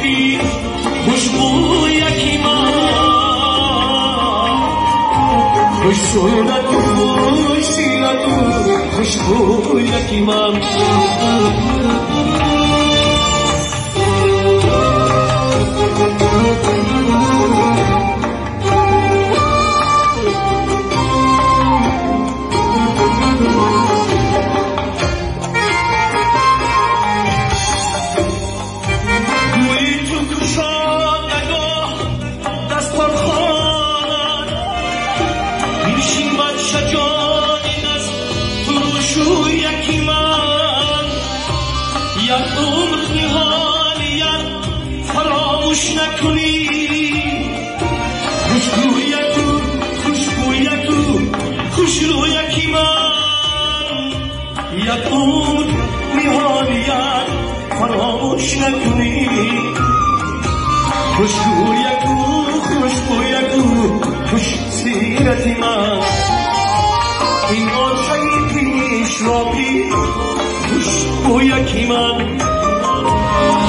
пир хушбӯяки ман хушсурату хушсирату хушбӯяки ман. خوشگویکو خوشبویکو خوش سیرتی من این آنچه پیش را پیر خوشبویکی من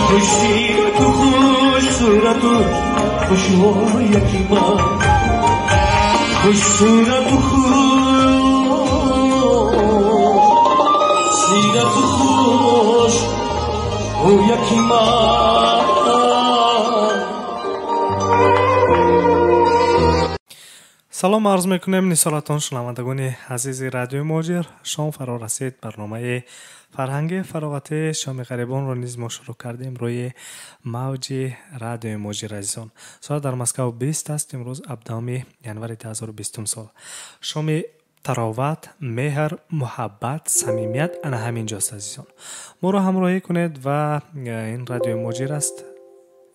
خوش سیرت و خوش صورت و خوشبویکی من خوش صورت و خوش سیرت و خوش بویکی من. Салом арз мекунем нисоратон шунавандагони азизи радиои Муҳоҷир. Шом фаро расид, барномаи фарҳанги фароғати шоми ғарибонро низ мо шурӯъ кардем рӯи мавҷи радиои Муҳоҷир. Азизон, соат дар Москав 20 аст. Имрӯз 17 январи 2020 сол. Шоми тароват, меҳр, муҳаббат, самимият ана ҳамин ҷост. Азизон, моро ҳамроҳӣ кунед ва ин радиои Муҳоҷир аст.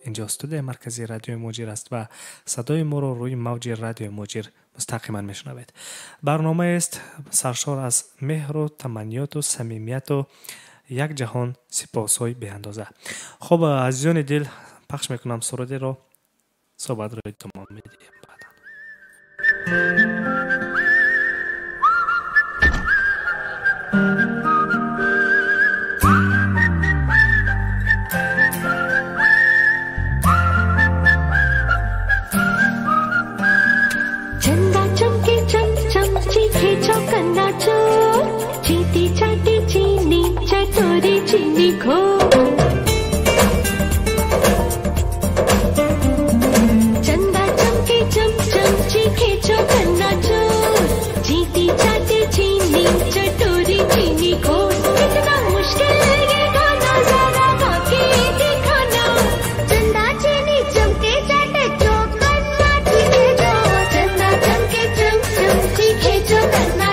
Инҷо студияи марказии радиои Муҳоҷир аст ва садои моро рӯи мавҷи радиои Муҳоҷир мустақиман мешунавед. Барномаест саршор аз меҳру таманниёту самимияту як ҷаҳон сипосҳои беандоза. Хуб, азизони дил, пахш мекунам сурудеро, суҳбатро идома медиҳем баъдан. चौकन्ना चोर चीटी चाटी चीनी चटोरी चीनी खोर चंदा चमके चम चम चीखे चौकन्ना चोर चीटी चाटी चीनी चटोरी चीनी खोर कितना मुश्किल ये गाना जरा गा के दिखाना चंदा चीनी चमके चाटे चौकन्ना चीखे जो चंदा चमके चम चम चीखे चौकन्ना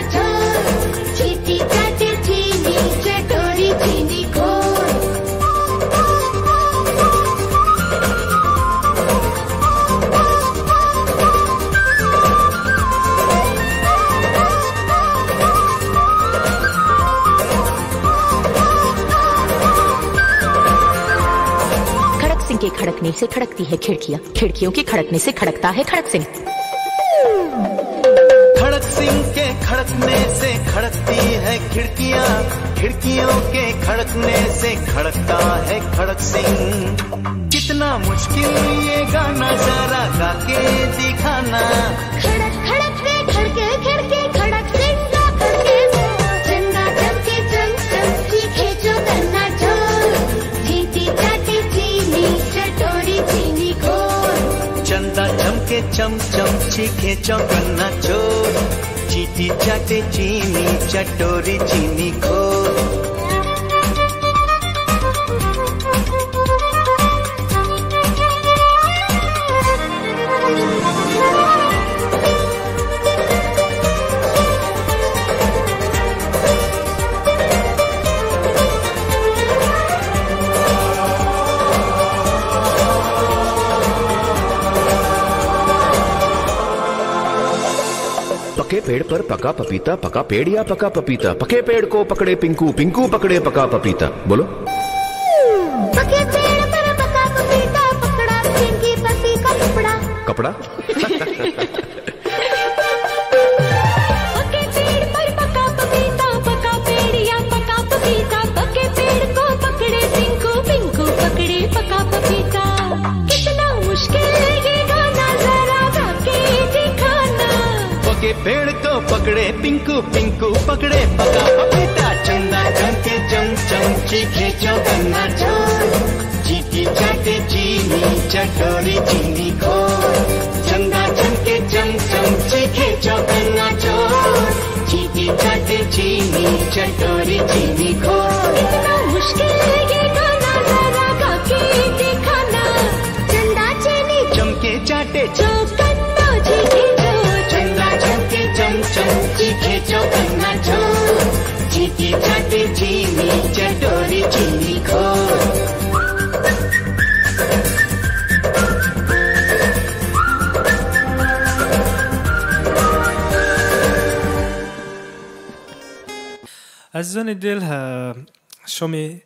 के खड़कने से खड़कती है खिड़कियां, खिड़कियों के खड़कने से खड़कता है खड़क सिंह। खड़क सिंह के खड़कने से खड़कती है खिड़कियां, खिड़कियों के खड़कने से खड़कता है खड़क सिंह। कितना मुश्किल ये गाना जरा गा के दिखाना। खड़क खड़क रे खड़के खड़के खड़क सिंह का खड़के चंदा चमके चम चम चीखे चौकन्ना चोर चीटी चाटी चीनी चटोरी चीनी खोर चंदा चमके चम चम चीखे चौकन्ना चोर चीटी चाटे चीनी चटोरी चीनी खोर। पके पेड़ पर पका पपीता, पका पेड़ या पका पपीता, पके पेड़ को पकड़े पिंकू, पिंकू पकड़े पका पपीता। बोलो। पके पेड़ पर पका पपीता, पकड़ा पिंकी पति का कपड़ा। कपड़ा? पके पेड़ पर पका पपीता, पका पेड़ या पका पपीता, पके पेड़ को पकड़े पिंकू, पिंकू पकड़े पका पपीता। पकड़े पिंकू, पिंकू पकड़े पका पपीता। चंदा चमके चम चम चीखे चौकन्ना चोर, चीटी चाटे चीनी चटोरी चीनी खोर। चंदा चमके चम चम चीखे चौकन्ना चोर, चीटी चाटे चीनी चटोरी चीनी खोर। इतना मुश्किल ये गाना जरा गा के दिखाना। चंदा चीनी चमके चाटे चौकन्ना चीखे चोर। चंदा चमके चम चम चीखे चौकन्ना चोर, चीटी चाटे चीनी चटोरी चीनी खोर। Азизони дил, шоми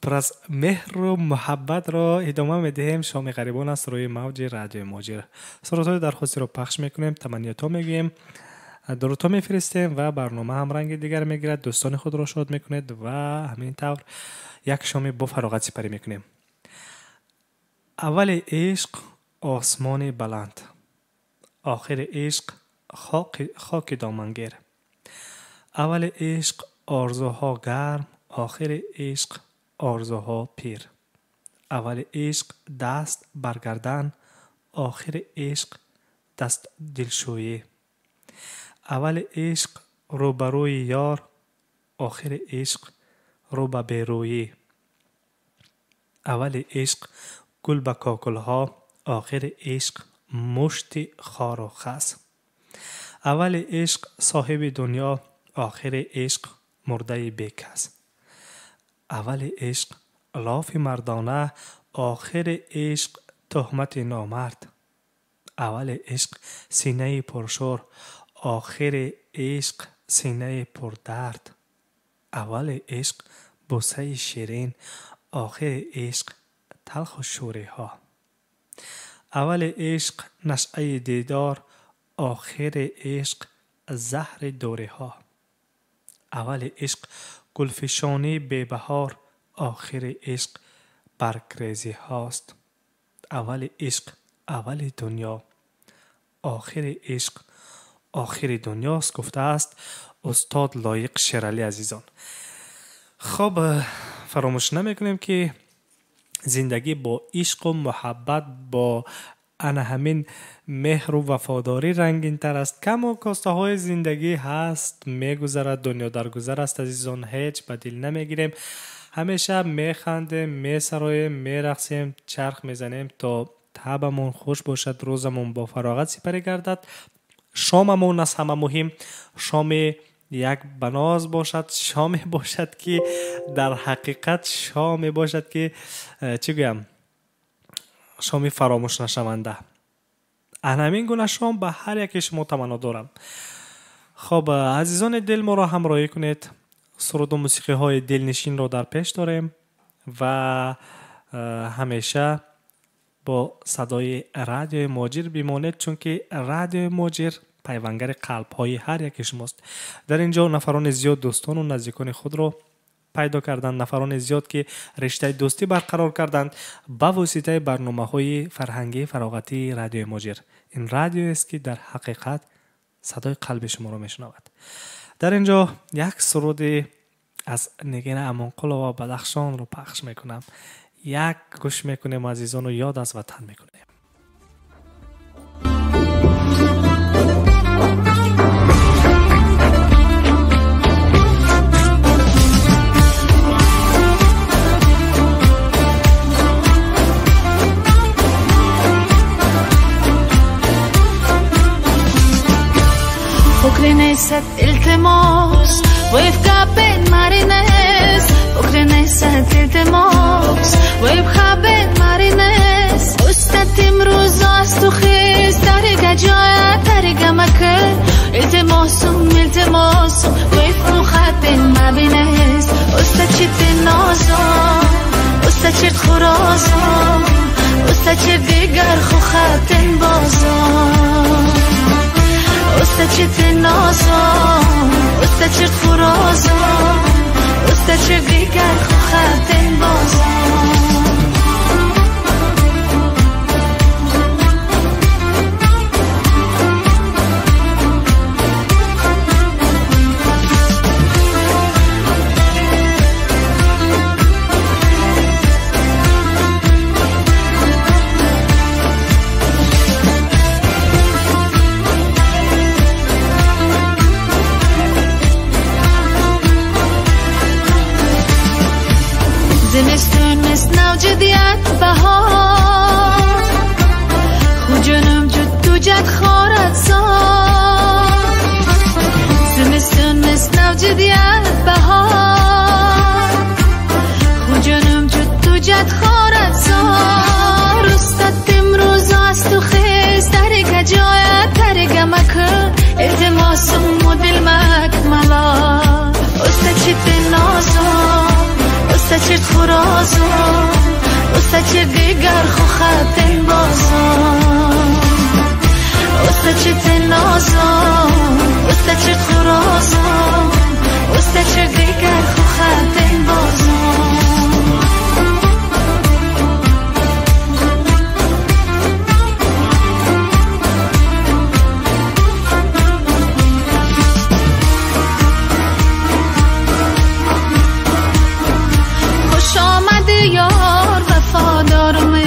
пур аз меҳру муҳаббатро идома медиҳем. Шоми ғарибон аст рӯи мавҷи радиои Муҳоҷир. Сурудҳои дархостиро пахш мекунем, таманниётҳо мегӯем, дурудҳо мефиристем ва барнома ҳам ранги дигар мегирад. Дӯстони худро шод мекунед ва ҳамин тавр як шоми бо фароғат сипарӣ мекунем. Аввали ишқ осмони баланд, охири ишқ хоки домангир. Аввали ишқ орзуҳо гарм, охири ишқ орзуҳо пир. Аввали ишқ даст баргардан, охири ишқ даст дилшӯӣ. Аввали ишқ рӯ ба рӯи ёр, охири ишқ рӯ ба берӯӣ. Аввали ишқ гул ба кокулҳо, охири ишқ мушти хору хас. Аввали ишқ соҳиби дунё, охири ишқ мурдаи бекас. Аввали ишқ лофи мардона, охири ишқ туҳмати номард. Аввали ишқ синаи пуршӯр, охири ишқ синаи пурдард. Аввали ишқ бусаи ширин, охири ишқ талху шӯриҳо. Аввали ишқ нашъаи дидор, охири ишқ заҳри дуриҳо. Аввали ишқ гулфишонии бебаҳор, охири ишқ баргрезиҳост. Аввали ишқ аввали дунё, охири ишқ охири дунёст, гуфтааст устод Лоиқ Шералӣ. Азизон, хоб, фаромӯш намекунем, ки зиндагӣ бо ишқу муҳаббат, бо ана ҳамин меҳру вафодорӣ рангинтар аст. Каму костаҳои зиндагӣ ҳаст, мегузарад, дунё дар гузар аст. Азизон, ҳеҷ ба дил намегирем, ҳамеша механдем, месароем, мерақсем, чарх мезанем, то табамон хуш бошад, рӯзамон бо фароғат сипарӣ гардад. Шомамон аз ҳама муҳим шоми як баноз бошад, шоме бошад, ки дар ҳақиқат шоме бошад, ки чӣ гӯям, шоми фаромӯш нашаванда. Ана ҳамин гуна шом ба ҳар яке шумо таманно дорам. Хоб, азизони дил, моро ҳамроҳӣ кунед. Суруду мусиқиҳои дилнишинро дар пеш дорем ва ҳамеша бо садои радиои Муҳоҷир бимонед, чунки радиои Муҳоҷир пайвангари қалбҳои ҳар яке шумост. Дар ин ҷо нафарони зиёд дӯстону наздикони худро пайдо карданд, нафарони зиёд, ки риштаи дӯстӣ барқарор карданд ба воситаи барномаҳои фарҳангии фароғатии радиои Муҳоҷир. Ин радиоест, ки дар ҳақиқат садои қалби шуморо мешунавад. Дар ин ҷо як суруди аз Нигина Амонқулова Бадахшонро пахш мекунам. Як гӯш мекунем, азизону, ёд аз ватан мекунем. Покринесет илтимос, ويفكابين مارينес. Покринесет илтимос, ويفكابين маринес. Устат имрӯз аз ту хез, тарига ҷоя, тарига макр. Илтимосум, илтимосум, вайфу хатин мабинес. Устат чити нозом, устат чирт хурозом, устат чирт дигар ху хатин бозом. Устат чити нозом, устат чирт хурозом, устат чирт дигар ху хатин бозом. جدیت بهار خوجنم جد خارت سار زمستون مثل نو جدیت بهار خوجنم جد خارت سار استاد امروز از تو خیز درگه جایت درگه مکن التماسم و دل مکملا استاد چت نازم استاد چت خرازم استاد چت دیگر خو خط بازم استاد چت نازم استاد چت خرازم استاد چت دیگر خو خط بازم. یار وفادارمه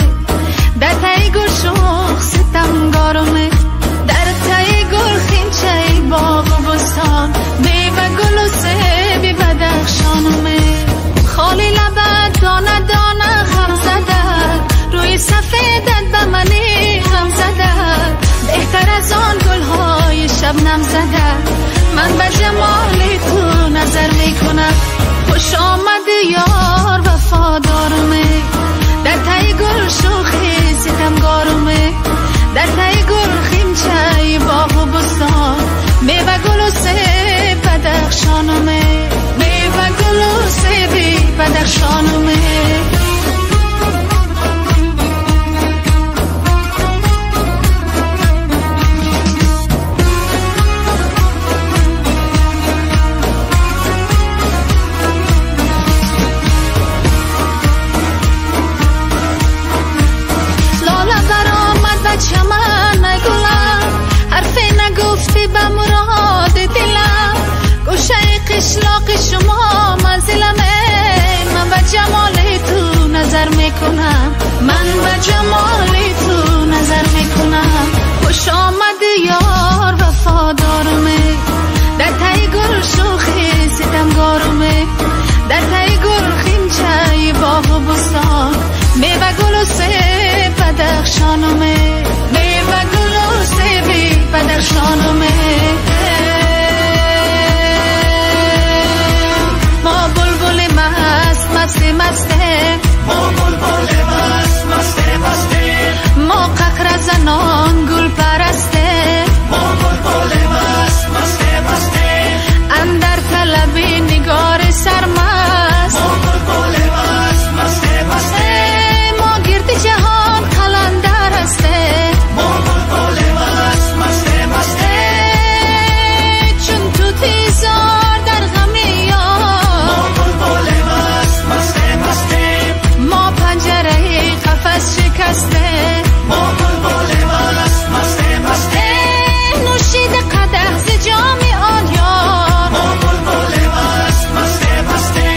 در تای گل شوخ ستمگارمه در تای گل خینچه باغ و بستان میوه گل و سیبی بدخشانمه خالی لبت دانه دانه غم زده روی سفیدت به منی غم زده بهتر از آن گلهای شبنم زده من به جمال تو نظر میکنم. خوش آمد یار وفادارمه در تای گل شوخی ستمگارمه در تای گل خیمچه باغ و بستان میوه گل و سیب بدخشانمه میوه گل و سیب بدخشانمه. چمن گلم حرفی نگفتی به مراد دلم گوشه قشلاق شما منزلمه من به جمال تو نظر میکنم من به جمال تو نظر میکنم. خوش آمد یار وفادارمه در تای گل شوخی ستمگارمه در تای گل خیمچه باغ و بستان میوه گل و سیب بدخشانمه میوه گل و سیب بدخشانمه. ما بلبل مست مست مسته ما بلبل مست مست مسته ما قهر زنان گل پرسته ما بلبل مست مست مسته اندر طلب نگار سرمست ما بلبل مست مست مسته ما گرد جهان قلندر هسته ما بلبل مست مست مسته چون توتی زار در غم یار ما بلبل مست مست مسته ما پنجره قفس شکسته ما بلبل مست مست مسته نوشید قدح ز جام آن یار ما بلبل مست مست مسته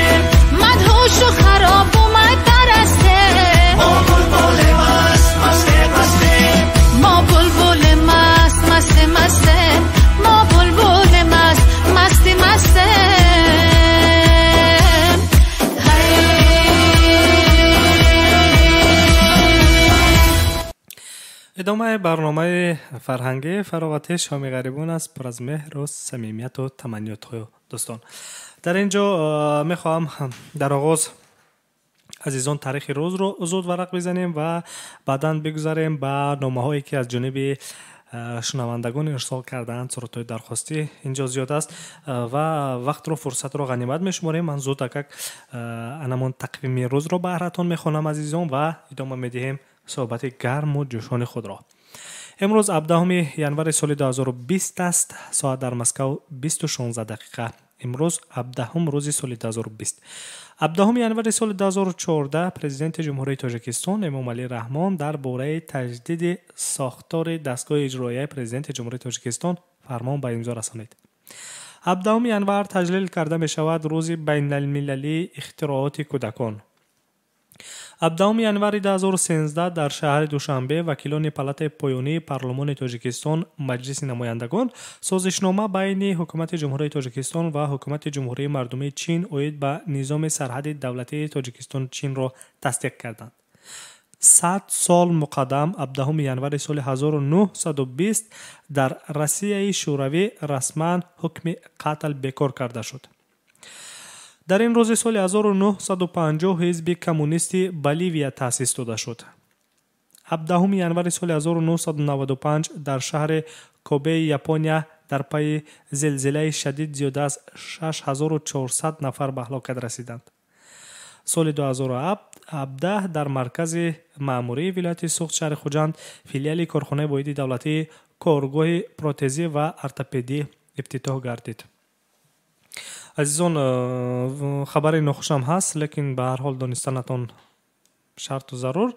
مدهوش و خراب و می پرسته ما بلبل مست مست مسته ما بلبل مست مست مسته ما بلبل مست مست مسته. ادامه برنامه فرهنگی فراغتی شامی غریبان است پر از مهر و صمیمیت و تمنیات های دوستان. در اینجا میخواهم در آغاز عزیزان تاریخ روز رو زود ورق بزنیم و بعدا بگذاریم به نامه هایی که از جانب شنوندگان ارسال کردند. صورت‌های درخواستی اینجا زیاد است و وقت رو فرصت رو غنیمت میشماریم. من زود اکک انمون تقویم روز رو بهرتون میخوانم عزیزان و ادامه میدهیم صحبت گرم و جوشان خود را. امروز 17 январи соли 2020 аст. Соат дар Москав 20:16. Имрӯз 17 рӯзи соли 2020. 17 январи соли 2014 президенти Ҷумҳурии Тоҷикистон Эмомалӣ Раҳмон дар бораи таҷдиди сохтори дастгоҳи иҷроияи президенти Ҷумҳурии Тоҷикистон фармон ба имзо расонид. 17 январ таҷлил карда мешавад рӯзи байналмилалии ихтирооти кӯдакон. 17 январи 2013 дар шаҳри Душанбе вакилони палатаи поёнии парлумони Тоҷикистон Маҷлиси намояндагон созишнома байни ҳукумати Ҷумҳурии Тоҷикистон ва ҳукумати Ҷумҳурии Мардумии Чин оид ба низоми сарҳади давлатии Тоҷикистон Чинро тасдиқ карданд. 100 сол муқаддам 17 январи соли 1920 дар Россияи Шӯравӣ расман ҳукми қатл бекор карда шуд. Дар ин рӯзи соли 1950 ҳизби коммунисти Боливия таъсис дода шуд. 17 январи соли 1995 дар шаҳри Кобеи Япония дар пайи зилзилаи шадид зиёда аз 6400 нафар ба ҳалокат расиданд. Соли 2017 дар маркази маъмурии вилояти Суғд шаҳри Хуҷанд филиали корхонаи воҳиди давлатии коргоҳи протезӣ ва ортопедӣ ифтитоҳ гардид. Азизон, хабари нохушам ҳаст, лекин ба ҳар ҳол донистанатон шарту зарур.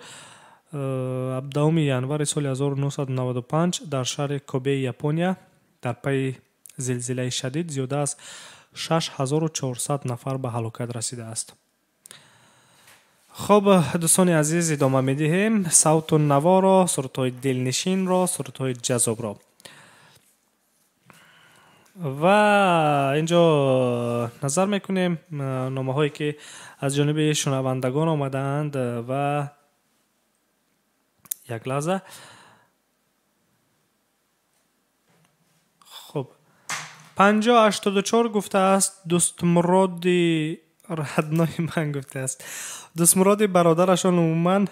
17 январи соли 1995 дар шаҳри Кобеи Япония дар пайи зилзилаи шадид зиёда аз 6400 нафар ба ҳалокат расидааст. Хоб, дӯстони азиз, идома медиҳем савту наворо, сурудҳои дилнишинро, сурудҳои ҷаззобро. Ва инҷо назар мекунем номаҳое ки аз ҷониби шунавандагон омадаанд ва як лаҳза. Хуб, 5084 гуфтааст Дӯстмуроди родной ман гуфтааст. Дӯстмуроди бародарашон умуман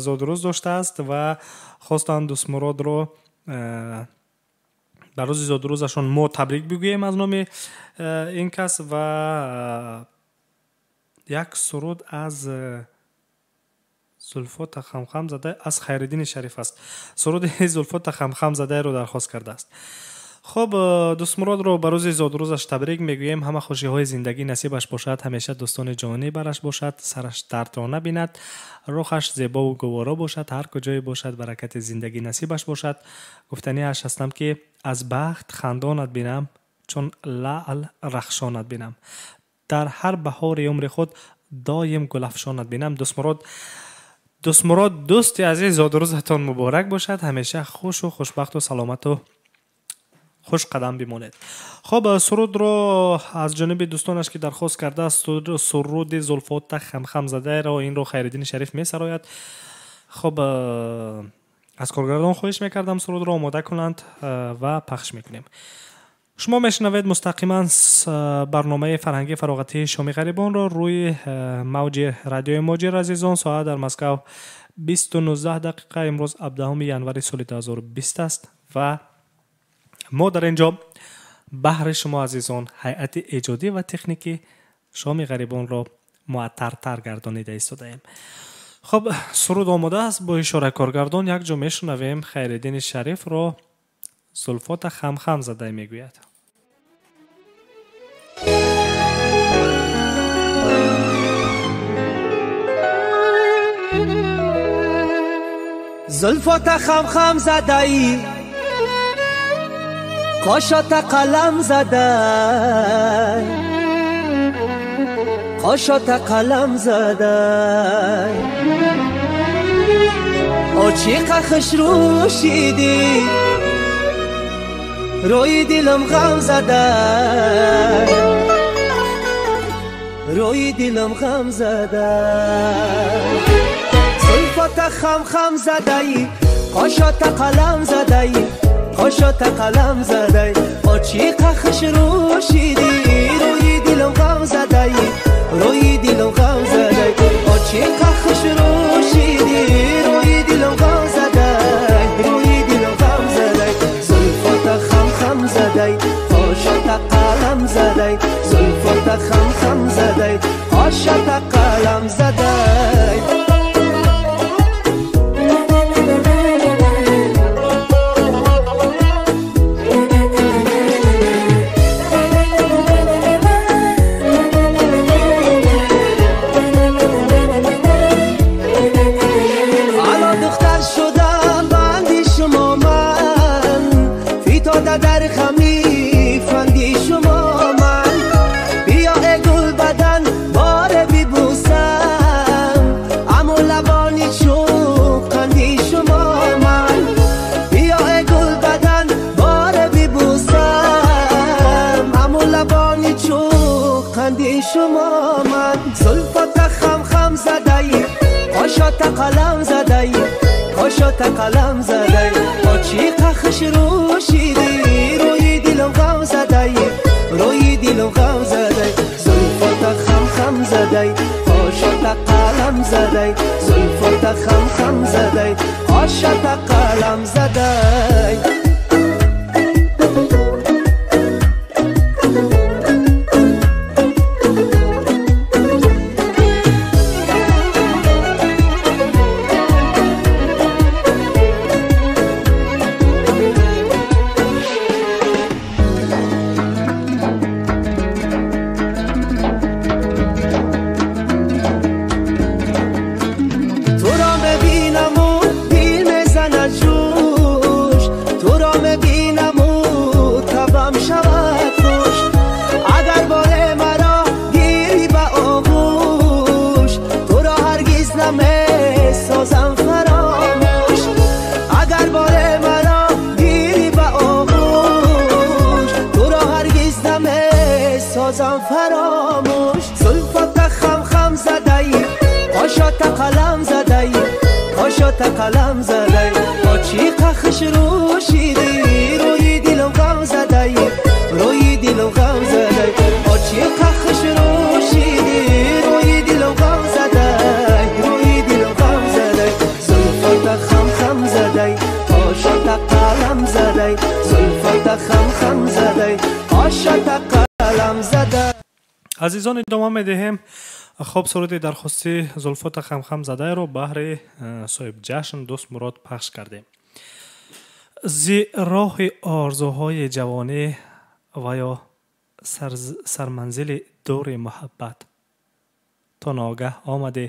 зодрӯз доштааст ва хостанд Дӯстмуродро дар рӯзи зодрӯзашон мо табрик бигӯем аз номи ин кас ва як суруд аз Зулфота хамхам зада аз Хайриддини Шариф аст. Суруди Зулфота хамхам задаеро дархост кардааст. Хуб, Дӯстмуродро ба рӯзи зодрӯзаш табрик мегӯем. Ҳама хушиҳои зиндагӣ насибаш бошад, ҳамеша дӯстони ҷонӣ бараш бошад, сараш дардро набинад, рухаш зебову гуворо бошад, ҳар куҷое бошад баракати зиндагӣ насибаш бошад. Гуфтаниаш ҳастам ки аз бахт хандонат бинам, чун лаъл рахшонат бинам. Дар ҳар баҳори умри худ доим гулафшонат бинам. Дӯстмурод дӯсти азиз, зодрӯзатон муборак бошад, ҳамеша хушу хушбахту саломату хушқадам бимонед. Хоб, сурудро аз ҷониби дӯстонаш ки дархост кардааст, суруди Зулфота хамхам задаеро инро Хайриддини Шариф месарояд. Хоб, аз коргардон хоҳиш мекардам сурудро омода кунанд ва пахш мекунем. Шумо мешунавед мустақиман барномаи фарҳангии фароғатии Шоми ғарибонро рӯи мавҷи радиои Муҳоҷир. Азизон, соат дар Москав 20:19 дақиқа, имрӯз 17 январи соли 2020 аст ва мо дар ин ҷо баҳри шумо азизон ҳайати эҷодӣ ва техникӣ Шоми ғарибонро муаттартар гардонида истодаем. Хоб, суруд омода аст, бо ишораи коргардон якҷо мешунавем Хайриддини Шарифро Зулфота хамхам зада мегӯяд. Зулфота хамхам задаӣ, қошота қалам задай, қошота қалам задай. Очиқа хушрӯ шидӣ, рӯи дилам ғам задай, рӯи дилам ғам задай. Зулфота хамхам задаӣ, қошота қалам задаӣ, қошота қалам задай. Очиқа хушрӯ шидӣ, рӯи дилам ғам задай, рӯи дилам ғам задай. Очиқа хушрӯ шидӣ, рӯи дилам ғам задай, рӯи дилам ғам задай. Зулфота хамхам задай, қошота қалам задай. Зулфота хамхам задай, қошота қалам задай. شما من زلفات خم خم زدایی، قاشات قلم زدای قاشات قلم زدای آچیق خوش رو شیدی روی دلم غم زدای روی دلم غم زدای زلفات خم خم زدای قاشات قلم زدای زلفات خم خم زدای قاشات قلم زدای. قلم زدای آچیق خوش رو شیدی روی دلم غم زدای روی دلم غم زدای آچیق خوش رو شیدی روی دلم غم زدای روی دلم غم زدای زلفات خم خم زدای قاشات قلم زدای زلفات خم خم زدای قاشات قلم زدای. عزیزان ادامه میدهیم. خب суруди дархостии Зулфота Хамхам задайро баҳри соҳиб ҷашн дӯст Мурод пахш кардем. Зи роҳи орзуҳои ҷавонӣ ва ё сарманзили дури муҳаббат то ногаҳ омадӣ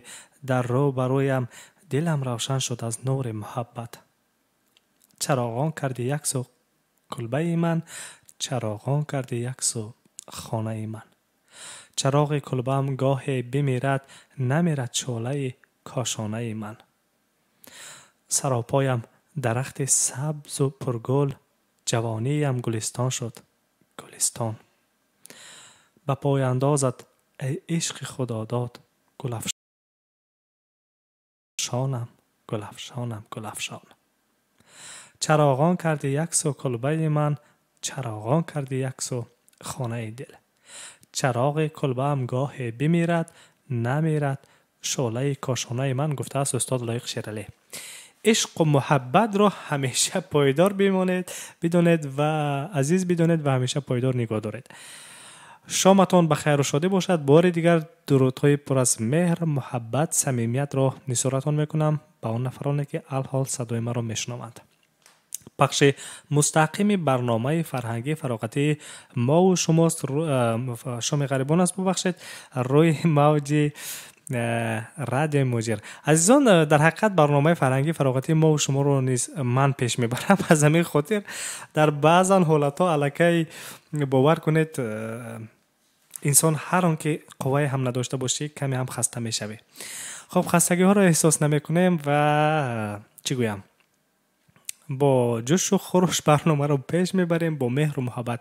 дар рӯ бароям дилам равшан шуд аз нури муҳаббат. Чароғон карди як сӯ кулбаи ман, чароғон карди як сӯ хонаи ман. Чароғи кулбам гоҳе бимирад, намирад шолаи кошонаи ман. Саропоям дарахти сабзу пургул, ҷавониям гулистон шуд, гулистон. Ба пой андозад эй ишқи худодод, гулафшонам, гулафшонам, гулафшон. Чароғон карди як сӯ кулбаи ман, чароғон карди як сӯ хонаи дил. Чароғи кулбаам гоҳе бимирад, намирад шолаи кошонаи ман, гуфтааст устод Лоиқ Шералӣ. Ишқу муҳаббатро ҳамеша пойдор бимонед, бидонед ва азиз бидонед ва ҳамеша пойдор нигоҳ доред. Шоматон ба хайру шодӣ бошад. Бори дигар дурудҳои пур аз меҳр, муҳаббат, самимиятро нисоратон мекунам ба он нафароне ки алҳол садои маро мешунаванд. Пахши мустақими барномаи фарҳангии фароғатии мову шумост, шоми ғарибон аст, бубахшед, рӯи мавҷи радиои Муҳоҷир. Азизон, дар ҳақиқат барномаи фарҳангии фароғатии мову шуморо низ ман пеш мебарам. Аз ҳамин хотир дар баъзан ҳолатҳо аллакай бовар кунед, инсон ҳар он ки қуввае ҳам надошта бошӣ, каме ҳам хаста мешавӣ. Хоб, хастагиҳоро эҳсос намекунем ва чӣ гӯям, бо ҷӯшу хуруш барномаро пеш мебарем бо меҳру муҳаббат.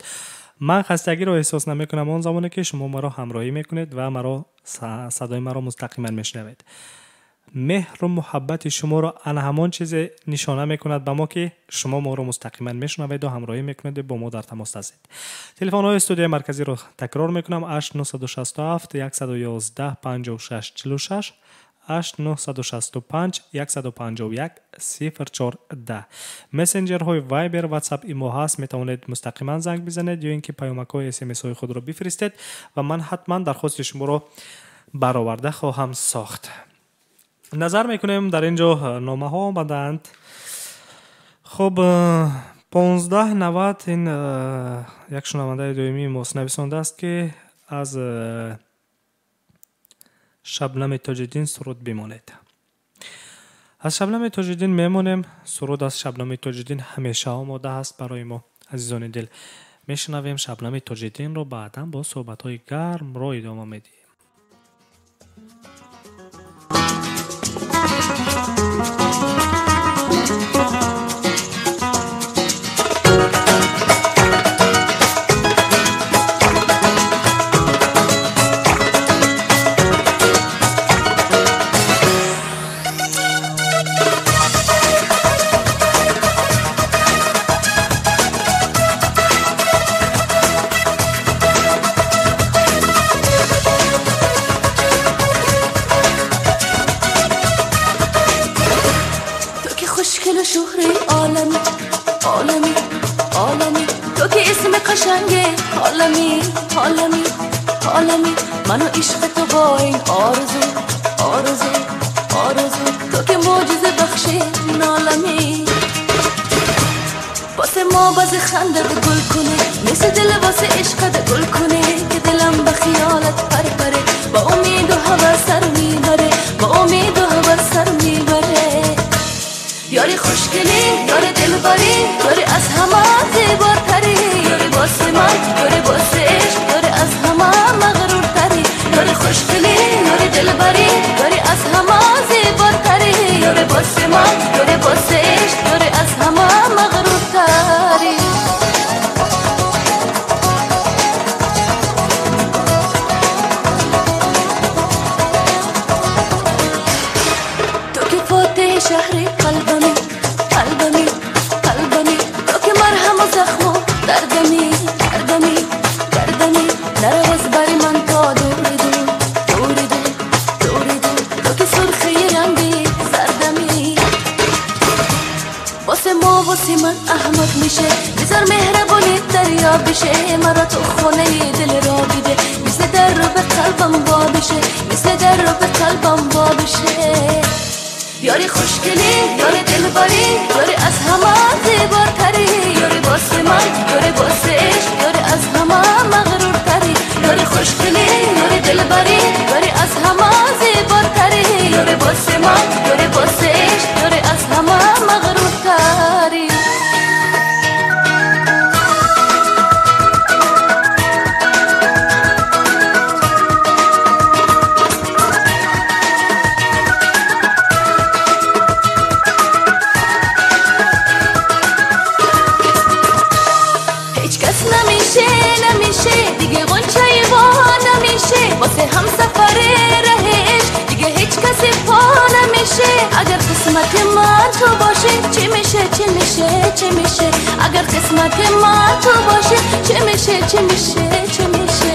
Ман хастагиро эҳсос намекунам он замоне ки шумо маро ҳамроҳӣ мекунед ва маро садои маро мустақиман мешунавед. Меҳру муҳаббати шуморо ана ҳамон чизе нишона мекунад ба мо ки шумо моро мустақиман мешунавед ва ҳамроҳӣ мекунед бо мо дар тамос ҳастед. Телефонҳои студияи марказиро такрор мекунам: 8967 111 56 46, 8965 151 04 10. Мессенҷерҳои Viber, WhatsApp, Imo ҳаст, метавонед мустақиман занг бизанед ё ин ки паёмакҳои SMS-ҳои худро бифиристед ва ман ҳатман дархости шуморо бароварда хоҳам сохт. Назар мекунем, дар ин ҷо номаҳо омадаанд. Хуб, 1590 ин як шунавандаи доимии мост нависондааст ки аз Шабнами Тоҷиддин суруд бимонед. Аз Шабнами Тоҷиддин мемонем. Суруд аз Шабнами Тоҷиддин ҳамеша омода ҳаст барои мо, азизони дил. Мешунавем Шабнами Тоҷиддинро, баъдан бо суҳбатҳои гармро идома медиҳем. شهره عالمی عالمی عالمی تو که اسم قشنگه عالمی عالمی عالمی منو عشق تو با این آرزو آرزو آرزو تو که معجزه بخشه نالمی واسه ما باز خنده گل کنه مثل دل واسه عشق گل کنه که دلم به خیالت پر پره با امید و هوس سر میبره با امید و هوس سر میبره یاری خوشگلی یاری دلبری یاری از همه زیباتری یاری واسه من یاری واسه عشق یاری از همه مغرورتری یاری خوشگلی یاری دلبری یاری از همه زیباتری یاری واسه من یاری واسه عشق یاری از همه مغرورتری. تو که فاتح شهر قلبمی قلبمی قلبمی تو که مرهم و زخم و دردمی دردمی دردمی نرو از بر من تا دور دور دور دور دور دور تو که سرخی رنگی زردمی واسه ما واسه من احمق میشه بذار مهربونی دریا بشه مرا تو خونه دل را بده مثل در رو به قلبم وا بشه مثل در رو به قلبم وا بشه یاری خوشگلی یاری دلبری یاری از همه زیباتری یاری واسه من یاری واسه عشق یاری از همه مغرورتری یاری خوشگلی یاری دلبری یاری از همه زیباتری یاری واسه من یاری واسه عشق یاری از همه مغرورتری. دیگه غنچه وا نمیشه واسه هم سفر رهش دیگه هیچ کسی پا نمیشه اگر قسمت من تو باشه چی میشه چی میشه چی میشه اگر قسمت من تو باشه چی میشه چی میشه چی میشه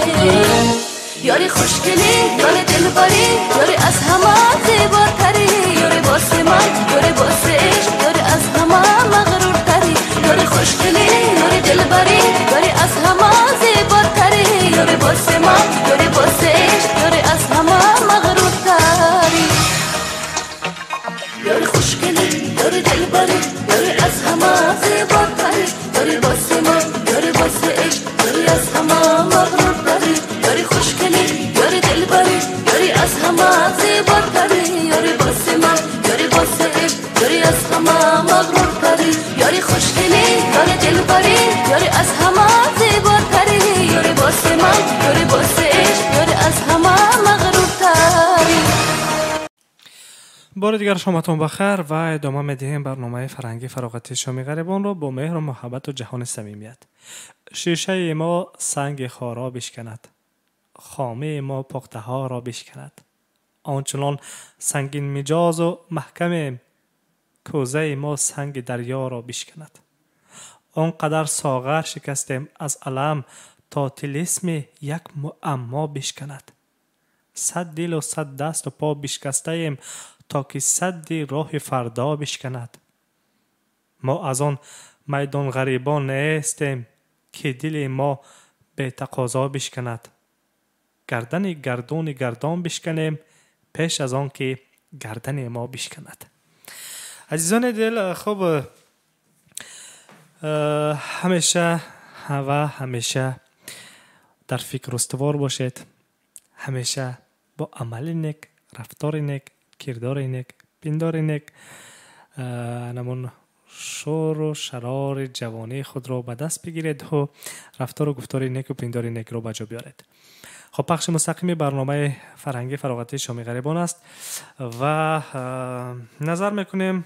یاری خوشگلی یاری دلبری یاری از همه زیباتری یاری واسه من یاری واسه عشق یاری از همه مغرورتری یاری خوشگلی یاری دلبری یاری از همه زیباتری یاری واسه من یاری واسه عشق یاری از همه مغرورتری یاری خوشگلی یاری دلبری یاری از همه زیباتری یاری واسه من یاری واسه عشق یاری از همه مغرورتری یاری خوشگلی یاری دلبری یاری از همه زیباتری یاری واسه من یاری واسه عشق یاری از همه مغرورتری یاری خوشگلی یاری دلبری یاری از همه زیباتری یاری واسه من یاری واسه عشق یاری از همه مغرورتری. بار دیگر شامتون بخیر و ادامه میدهیم برنامه فرهنگی فراغتی شامی غریبان را با مهر و محبت و جهان صمیمیت. شیشه ما سنگ خارا بشکند، خامه ما پخته ها را بشکند، آنچنان سنگین مجاز و محکمیم کوزه ما سنگ دریا را بشکند. آنقدر ساغر شکستیم از علم تا طلسم یک معما بشکند. صد دل و صد دست و پا بشکسته ایم تا که صد راه فردا بشکند. ما از آن میدان غریبان نیستیم که دل ما به تقاضا بشکند. گردن گردون گردان بشکنیم پیش از آن که گردن ما بشکند. عزیزان دل، خب همیشه و همیشه در فکر استوار باشید، همیشه با عمل نیک، رفتار نیک، کردار نیک، پندار نیک نمون شور و شرار جوانی خود را به دست بگیرید و رفتار و گفتار نیک و پندار نیک را به جا بیارید. خب پخش مستقیم برنامه فرهنگی فراغتی شامی غریبان است و نظر میکنیم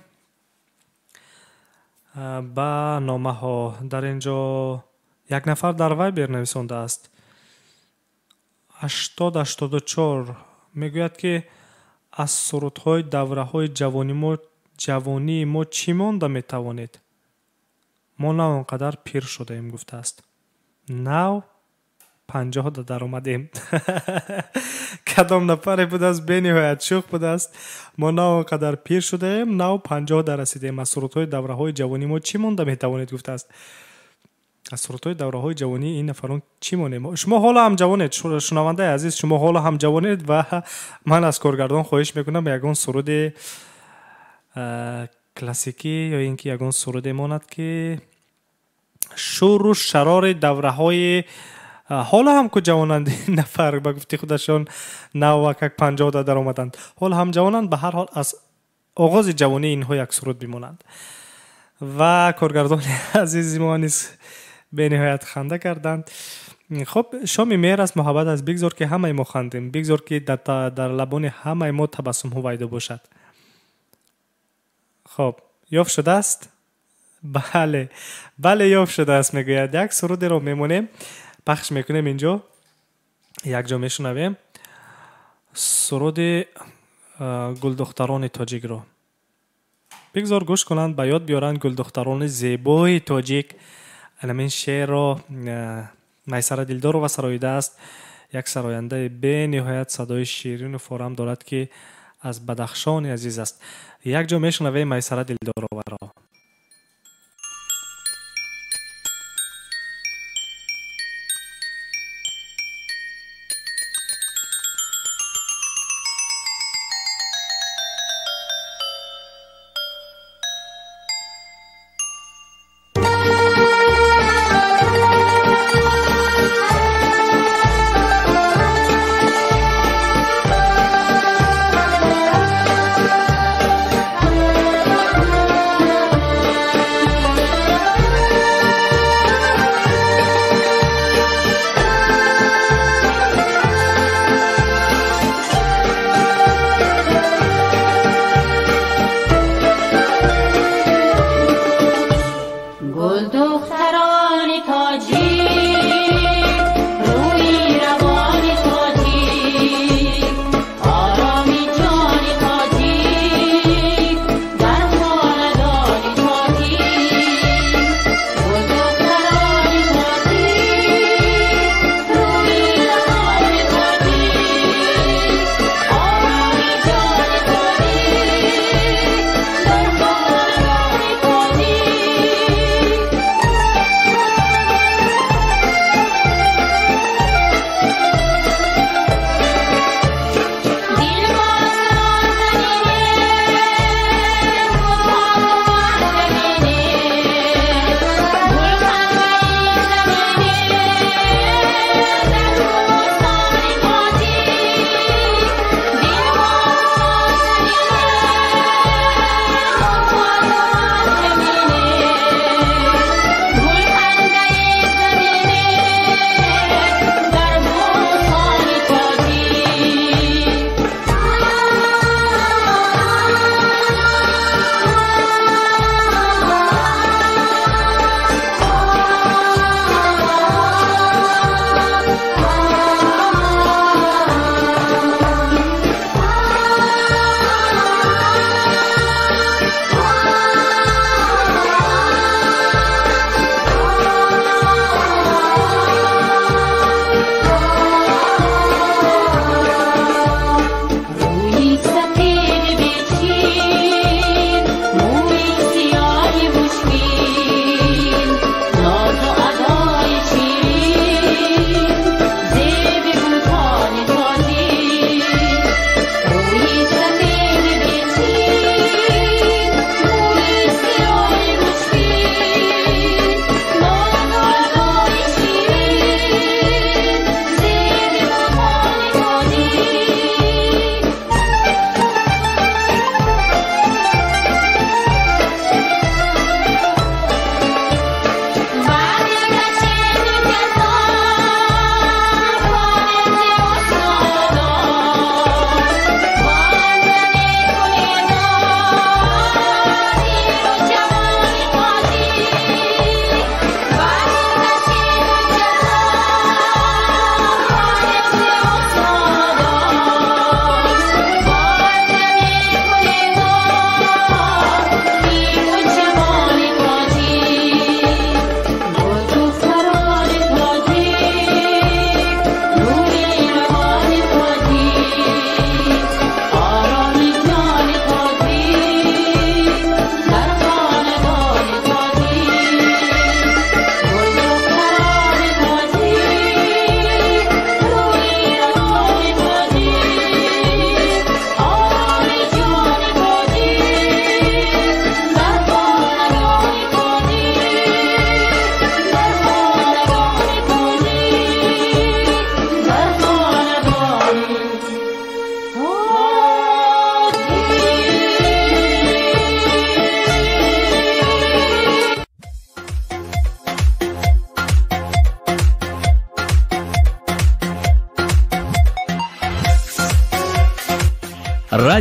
به نامه ها. در اینجا یک نفر در وایبر نویسانده است 8084 میگوید که از سرودهای دوره‌های جوانی ما چی مانده میتوانید؟ ما نه آنقدر پیر شده ایم گفته است. نه 50 даромадем. Кадом нафаре будааст, бениҳоят шӯх будааст. Мо на он қадар пир шудаем, нав 50 дарасидем. Аз сурудҳои давраҳои ҷавонӣ мо чӣ монда метавонед, гуфтааст. Аз сурудҳои давраҳои ҷавонӣ ин нафарон чӣ монем? Шумо ҳоло ҳам ҷавонед, шунавандаи азиз, шумо ҳоло ҳам ҷавонед ва ман аз коргардон хоҳиш мекунам ягон суруди классикӣ ё ин ки ягон суруде монад, ки шӯру шарори давраҳои ҳоло ҳам ку ҷавонанд. Ин нафар ба гуфти худашон навакак 50 даромаданд, ҳоло ҳам ҷавонанд. Ба ҳар ҳол аз оғози ҷавонии инҳо як суруд бимонанд. Ва коргардони азизи мо низ бениҳоят ханда карданд. Хуб, шоми меҳр аст, муҳаббат аст, бигзор ки ҳамаи мо хандем, бигзор ки дар лабони ҳамаи мо табассум ҳувайдо бошад. Хуб, ёфт шудааст? Бале, бале, ёфт шудааст, мегӯяд. Як сурудеро мемонем, пахш мекунем инҷо, якҷо мешунавем суруди гулдухтарони тоҷикро. Бигзор гӯш кунанд, ба ёд биёранд гулдухтарони зебои тоҷик. Анамин шеърро Майсара Дилдорова сароидааст. Як сарояндаи бениҳоят садои ширину форам дорад, ки аз Бадахшони азиз аст. Якҷо мешунавем Майсара Дилдороваро. Thank you.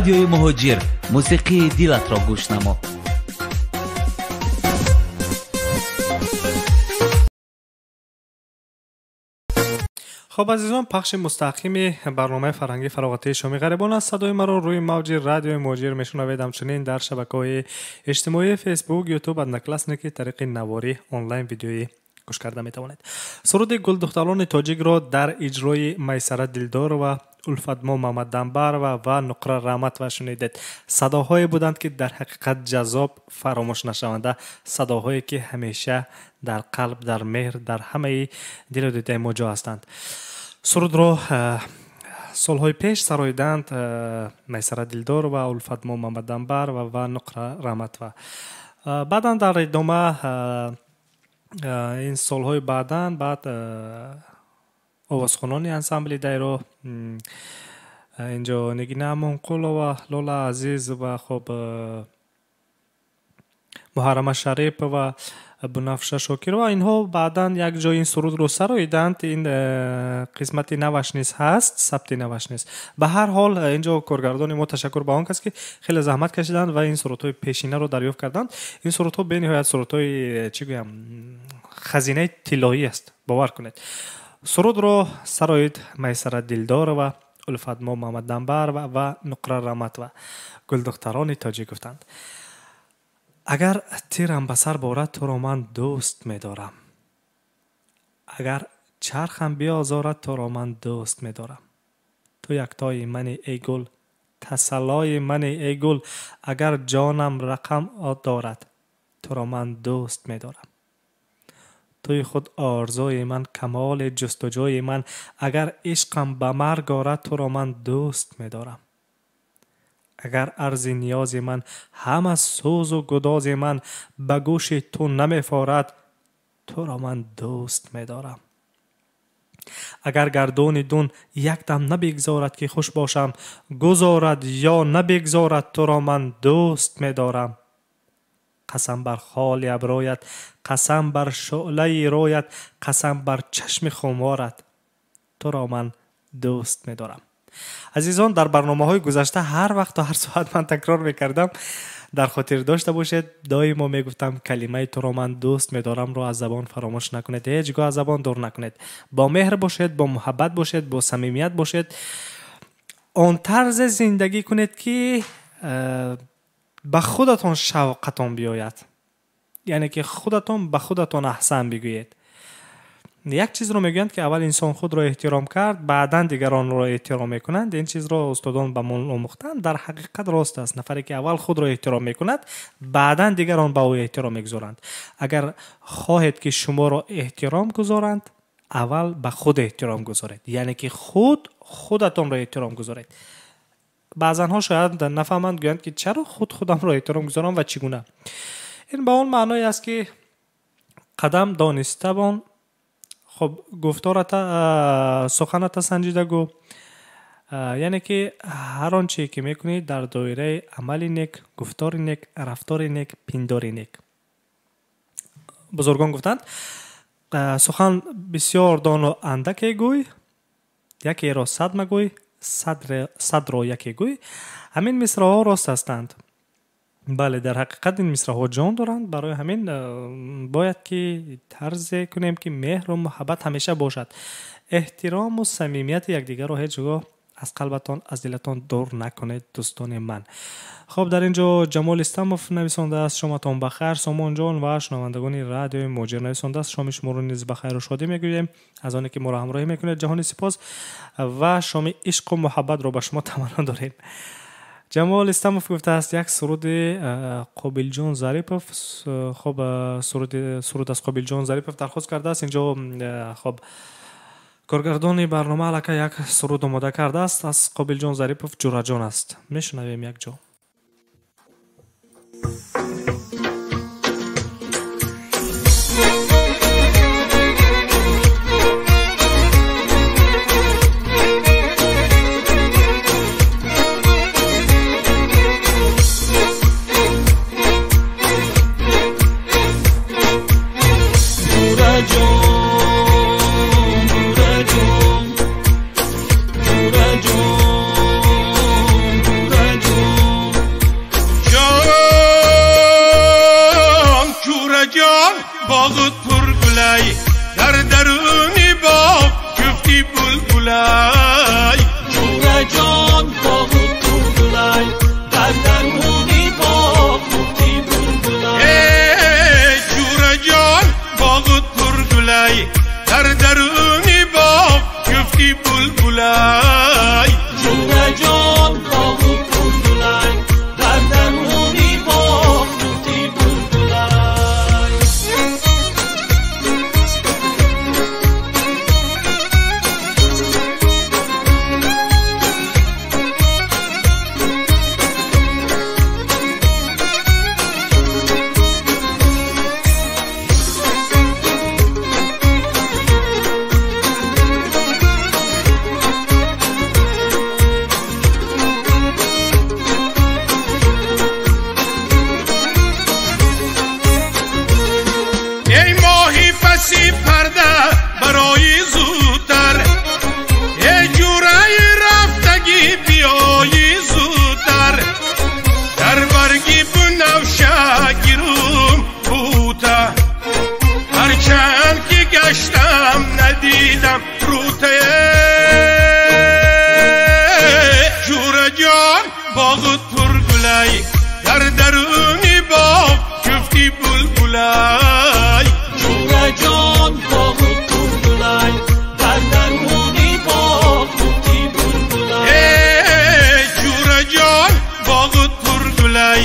Радиои Муҳоҷир, мусиқии дилатро гӯш намо. Хоб, азизон, пахши мустақими барномаи фарҳангии фароғатии Шоми ғарибон аст. Садои маро рӯи мавҷи радиои Муҳоҷир мешунавед, ҳамчунин дар шабакаҳои иҷтимоии Фейсбук, Ютуб, Одноклассники тариқи наворӣ онлайн видеоӣ гӯш карда метавонед. Суруди Гулдухтарони тоҷикро дар иҷрои Майсара Дилдорова, Улфатмо Мамадамбарова ва Нуқра Раҳматова шунидед. Садоҳое буданд, ки дар ҳақиқат ҷаззоб, фаромӯшнашаванда, садоҳое ки ҳамеша дар қалб, дар меҳр, дар ҳамаи дилу дидаи мо ҷо ҳастанд. Сурудро солҳои пеш сароиданд Майсара Дилдорова, Улфатмо Мамадамбарова ва Нуқра Раҳматова. Баъдан дар идома ин солҳои баъдан баъд овозхонони ансамбли Дайро, инҷо Нигина Амонқулова, Лола Азиз ва хоб Муҳаррама Шарипова, Бунафша Шокирова, инҳо баъдан як ҷой ин сурудро сароиданд. Ин қисмати наваш низ ҳаст, сабти наваш низ. Ба ҳар ҳол, инҷо коргардони мо ташаккур ба он кас, ки хеле заҳмат кашиданд ва ин сурудҳои пешинаро дарёфт карданд. Ин сурудҳо бениҳоят сурудҳои, чӣ гӯям, хазинаи тиллоӣ аст, бовар кунед. Сурудро сароид Майсара Дилдорова, Улфатмо Мамадамбарова ва Нуқра Раҳматова. Гулдухтарони тоҷик гуфтанд. Агар тирам ба сар борад, туро ман дӯст медорам. Агар чархам биозорад, туро ман дӯст медорам. Ту яктои мани, эй гул, тасаллои мани, эй гул. Агар ҷонам рақам дорад, туро ман дӯст медорам. Туи худ орзуи ман, камоли ҷустуҷӯи ман. Агар ишқам ба марг орад, туро ман дӯст медорам. Агар арзи ниёзи ман, ҳама сӯзу гудози ман ба гӯши ту намефорад, туро ман дӯст медорам. Агар гардуни дун якдам набигзорад, ки хуш бошам, гузорад ё набигзорад, туро ман дӯст медорам. Қасам бар холи абрӯят, қасам бар шӯълаи рӯят, қасам бар чашми хуморат, туро ман дӯст медорам. Азизон, дар барномаҳои гузашта ҳар вақту ҳар соат ман такрор мекардам, дар хотир дошта бошед, доимо мегуфтам калимаи туро ман дӯст медорамро аз забон фаромӯш накунед, ҳеҷ гоҳ аз забон дур накунед. Бо меҳр бошед, бо муҳаббат бошед, бо самимият бошед. Он тарзе зиндагӣ кунед, ки ба худатон шавқатон биёяд, яъне ки худатон ба худатон аҳсан бигӯед. Як чизро мегӯянд, ки аввал инсон худро эҳтиром кард, баъдан дигаронро эҳтиром мекунанд. Ин чизро устодон ба мо омӯхтанд. Дар ҳақиқат рост аст. Нафаре ки аввал худро эҳтиром мекунад, баъдан дигарон ба ӯ эҳтиром мегузоранд. Агар хоҳед, ки шуморо эҳтиром гузоранд, аввал ба худ эҳтиром гузоред, яъне ки худ худатонро эҳтиром гузоред. Баъзанҳо шояд нафаҳманд, гӯянд, ки чаро худ худамро эҳтиром гузорам ва чӣ гуна. Ин ба он маъное аст, ки қадам донистабон, хоб, гуфтората, суханата санҷида гӯ, яъне ки ҳар он чие ки мекунӣ дар доираи амали нек, гуфтори нек, рафтори нек, пиндори нек. Бузургон гуфтанд: сухан бисёр дону андаке гӯй, якеро сад магӯй, садро яке гӯй. Ҳамин мисраҳо рост ҳастанд. Бале, дар ҳақиқат ин мисраҳо ҷон доранд. Барои ҳамин бояд ки тарзе кунем, ки меҳру муҳаббат ҳамеша бошад. Эҳтирому самимияти якдигарро ҳеҷ гоҳ аз қалбатон, аз дилатон дур накунед, дӯстони ман. Хоб, дар ин ҷо Ҷамол Истамов нависондааст: шоматон бахайр, Сомонҷон ва шунавандагони радиои Муҳоҷир. Нависондааст: шоми шуморо низ ба хайру шодӣ мегӯем. Аз оне ки моро ҳамроҳӣ мекунед, ҷаҳони сипос ва шоми ишқу муҳаббатро ба шумо таманно дорем. Ҷамол Истамов гуфтааст: як суруди Қобилҷон Зарипов, хоб, суруд аз Қобилҷон Зарипов дархост кардааст. Инҷо, хоб, коргардони барнома аллакай як суруд омода кардааст аз Қобилҷон Зарипов, Ҷураҷон аст. Мешунавем якҷо. Ҷураҷон, ҷураҷон, ҷураҷон. Боғу пургулай дар даруни боғ ҷуфти булбулай. Ҷураҷон боғу пургулай дар даруни боғ ҷуфти булбулай. Эй ҷураҷон боғу пургулай дар даруни боғ ҷуфти булбулай. Ҷураҷон боғу пургулай дар даруни боғ ҷуфти булбулай. Эй моҳи паси парда барои зудтар, эй ҷураи рафтагӣ биёи зудтар. Дар барги бунафша гирум бута, ҳарчанд ки гаштам надидам рутае. Ҷураҷон боғу пургулай дар даруни боғ ҷуфти булбулай. Ҷураҷон боғу пургулай дар даруни боғ ҷуфти булбулай. Эй ҷураҷон боғу пургулай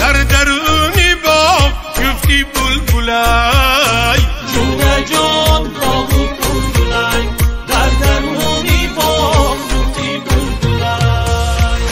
дар даруни боғ ҷуфти булбулай. Ҷураҷон боғу пургулай дар даруни боғ ҷуфти булбулай.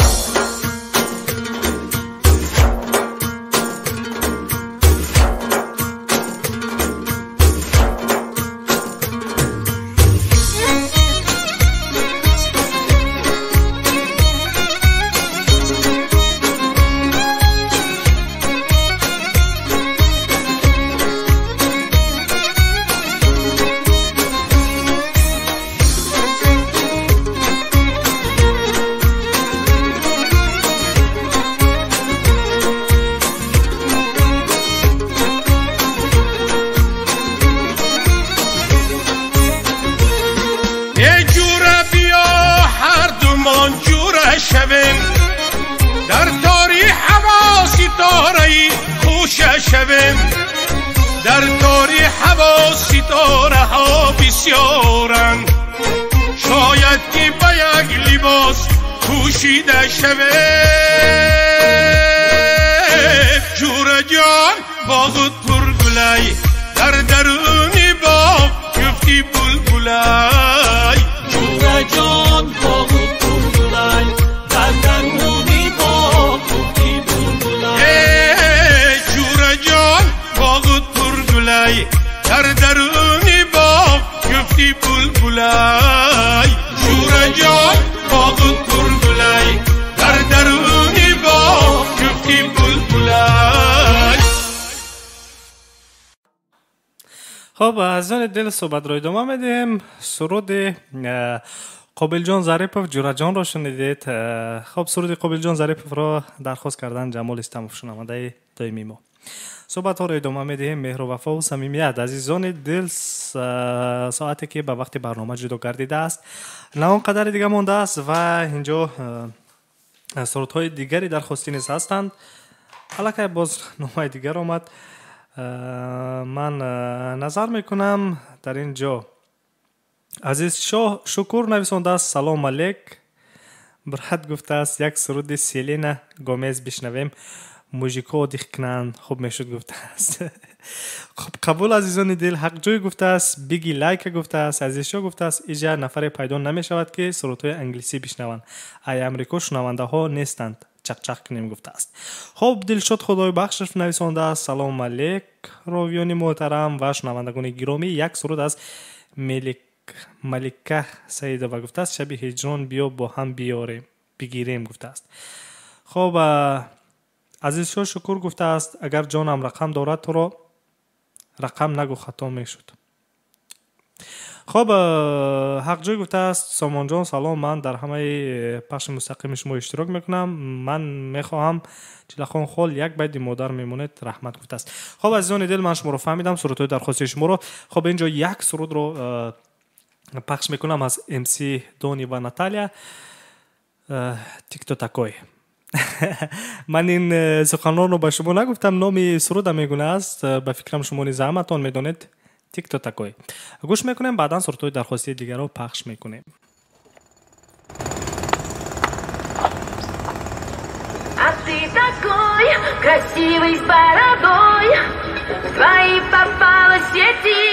Эй ҷура биё ҳардумон ҷура шавем, дар тори ҳаво ситораи хуша шавем. Дар тори ҳаво ситораҳо бисёранд, шояд ки ба як либос пӯшида шавем. Ҷураҷон боғу пургулай дар даруни боғ ҷуфти булбулай. Ҷураҷон боғу пургулай дар даруни боғ ҷуфти булбулай. Эй ҷураҷон боғу пургулай дар даруни боғ ҷуфти булбулай. Ҷураҷон боғу пургулай дар даруни боғ ҷуфти булбулай. Хоб, азизони дил, суҳбатро идома медиҳем. Суруди Қобилҷон Зарипов Ҷураҷонро шунидед. Хоб, суруди Қобилҷон Зариповро дархост кардан Ҷамол Истамов, шунавандаи доимии мо. Суҳбатҳоро идома медиҳем. Меҳру вафову самимият. Азизони дил, соате ки ба вақти барнома ҷудо гардидааст, на он қадари дига мондааст ва инҷо сурудҳои дигари дархостӣ низ ҳастанд. Аллакай боз номаи дигар омад. Ман назар мекунам дар ин ҷо Азизшоҳ Шукур нависондааст: салом алек брат, гуфтааст, як суруди Селена Гомез бишнавем, мужико одих кунанд, хуб мешуд, гуфтааст. Хуб, қабул, азизони дил. Ҳақҷӯй гуфтааст, биги лайка гуфтааст. Азизшоҳ гуфтааст, иҷа нафаре пайдо намешавад ки сурудҳои англисӣ бишнаванд, ай амрико шунавандаҳо нестанд, чақчақ кунем, гуфтааст. Хоб, Дилшод Худойбахшев нависондааст: салом алек ровиёни муҳтарам ва шунавандагони гиромӣ, як суруд аз Малика Саидова, гуфтааст, шаби ҳиҷрон биё бо ҳам биёрем бигирем, гуфтааст. Хоб, Азизшоҳ Шукур гуфтааст, агар ҷонам рақам дорад, туро рақам нагӯ, хато мешуд. Хоб, Ҳақҷӯй гуфтааст: Сомонҷон, салом, ман дар ҳамаи пахши мустақими шумо иштирок мекунам. Ман мехоҳам Чилахон хол як байди модар мемонед, раҳмат гуфтааст. Хоб, азизони дил, ман шуморо фаҳмидам, сурудҳои дархостии шуморо. Хоб, инҷо як сурудро пахш мекунам аз МС Дони ва Наталия, «Ты кто такой». Ман ин суханонро ба шумо нагуфтам, номи суруда мегуна аст. Ба фикрам, шумо низ ҳаматон медонед «Ты кто такой». Гӯш мекунем, баъдан сурудҳои дархостии дигарро пахш мекунем. А ты такой красивый с бородой, в твои попала сети.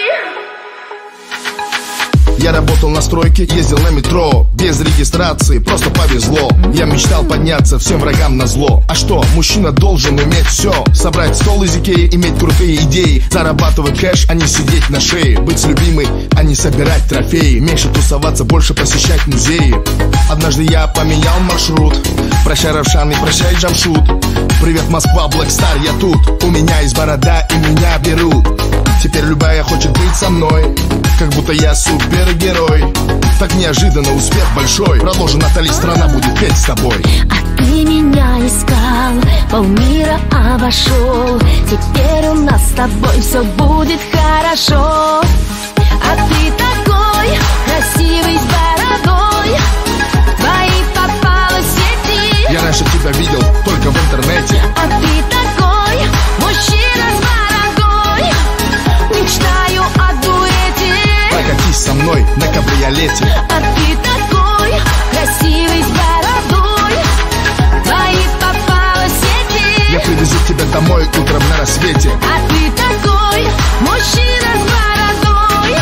Я работал на стройке, ездил на метро без регистрации, просто повезло. Я мечтал подняться всем врагам на зло. А что, мужчина должен уметь все: собрать стол из Икеи, иметь крутые идеи, зарабатывать кэш, а не сидеть на шее, быть с любимой, а не собирать трофеи, меньше тусоваться, больше посещать музеи. Однажды я поменял маршрут. Прощай, Равшан, и прощай, Джамшут. Привет, Москва, Black Star, я тут. У меня есть борода, и меня берут. Теперь любая хочет быть со мной, как будто я супергерой. Так неожиданно успех большой. Продолжи, Натали, страна будет петь с тобой. А ты меня искал, полмира обошел. Теперь у нас с тобой все будет хорошо. А ты такой красивый с бородой, в твои попала сети. Я раньше тебя видел только в интернете. А ты такой мужчина с бородой, мечтаю о дуэте. Прокатись со мной на кабриолете. А ты такой красивый с бородой, в твои попала сети. Я привезу тебя домой утром на рассвете. А ты такой мужчина с бородой,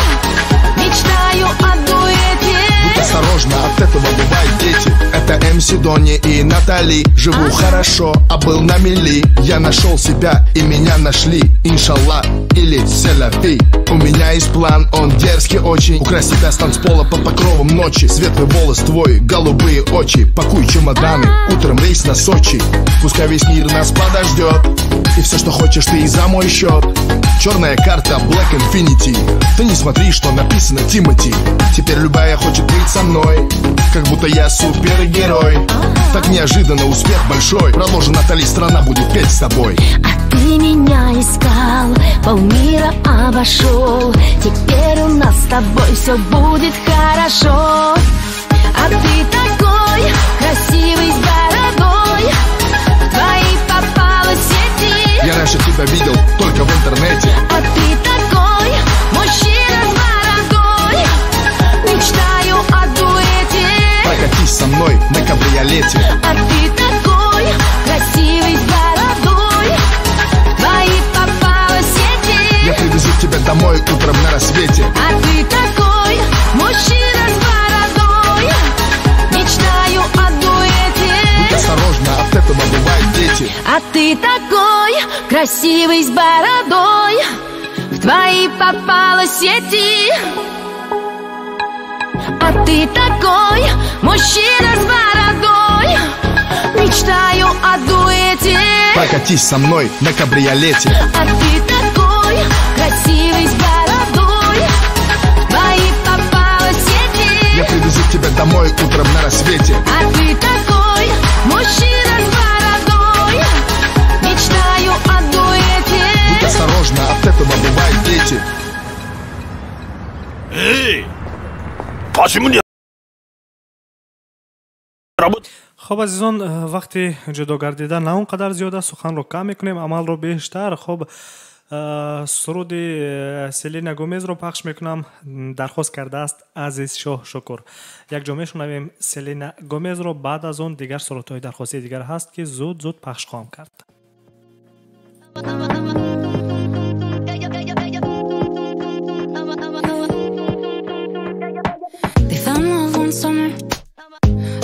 мечтаю о дуэте. Будь осторожна, от этого бывают дети. Это МС Дони и Натали. Живу хорошо, а был на мели. Я нашел себя и меня нашли. Иншалла или селяфи. У меня есть план, он дерзкий очень. Украсть тебя с танцпола под покровом ночи. Светлый волос твой, голубые очи. Пакуй чемоданы, утром рейс на Сочи. Пускай весь мир нас подождет. И все, что хочешь, ты и за мой счет. Черная карта Black Infinity. Ты не смотри, что написано Тимати. Теперь любая хочет быть со мной, как будто я супергерой. Так неожиданно успех большой. Продолжи, Натали, страна будет петь с тобой. А ты меня искал, полмира обошел. Теперь у нас с тобой все будет хорошо. А ты такой красивый с бородой, в твои попала сети. Я раньше тебя видел только в интернете. А ты такой мужчина с бородой, мечтаю о дуэте. Прокатись со мной на кабриолете. А ты такой красивый с бородой, в твои попала сети. Я привезу тебя домой утром на рассвете. А ты такой мужчина с бородой, мечтаю о дуэте. Будь осторожна, от этого бывают дети. А ты такой красивый с бородой, в твои попала сети. А ты такой мужчина с бородой, мечтаю о дуэте. Прокатись со мной на кабриолете. А ты такой красивый с бородой, в твои попала сети. Я привезу тебя домой утром на рассвете. А ты такой мужчина с бородой, мечтаю о дуэте. Будь осторожна, от этого бывают дети. Эй! Почему не Хоб, азизон, вақти ҷудо гардидан на он қадар зиёд аст, суханро кам мекунем, амалро бештар. Хоб, суруди Селена Гомезро пахш мекунам, дархост кардааст Азиз Шоҳ Шукур. Якҷо мешунавем Селена Гомезро, баъд аз он дигар сурудҳои дархостии дигар ҳаст, ки зуд зуд пахш хоҳам кард. They fell in love one summer,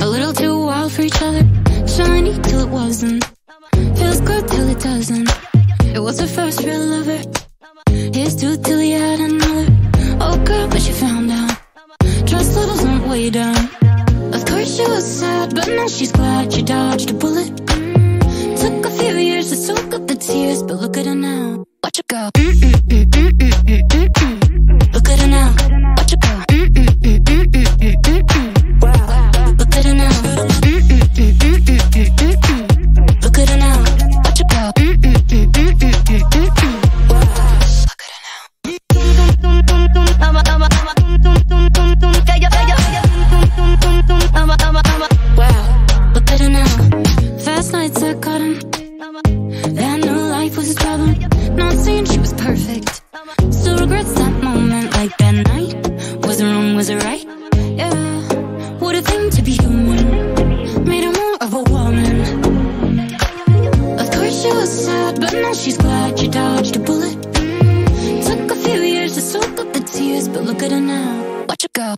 a little too wild for each other. Shiny till it wasn't, feels good till it doesn't. It was her first real lover, his too till he had another. Oh girl, but she found out trust levels went way down. Of course she was sad, but now she's glad she dodged a bullet. Took a few years to soak up the tears, but look at her now. Watch her go. Look at her now. Watch her go. Not saying she was perfect. Still regrets that moment, like that night. Was it wrong, was it right? Yeah. What a thing to be human. Made her more of a woman. Of course she was sad, but now she's glad she dodged a bullet. Took a few years to soak up the tears, but look at her now. Watch her go.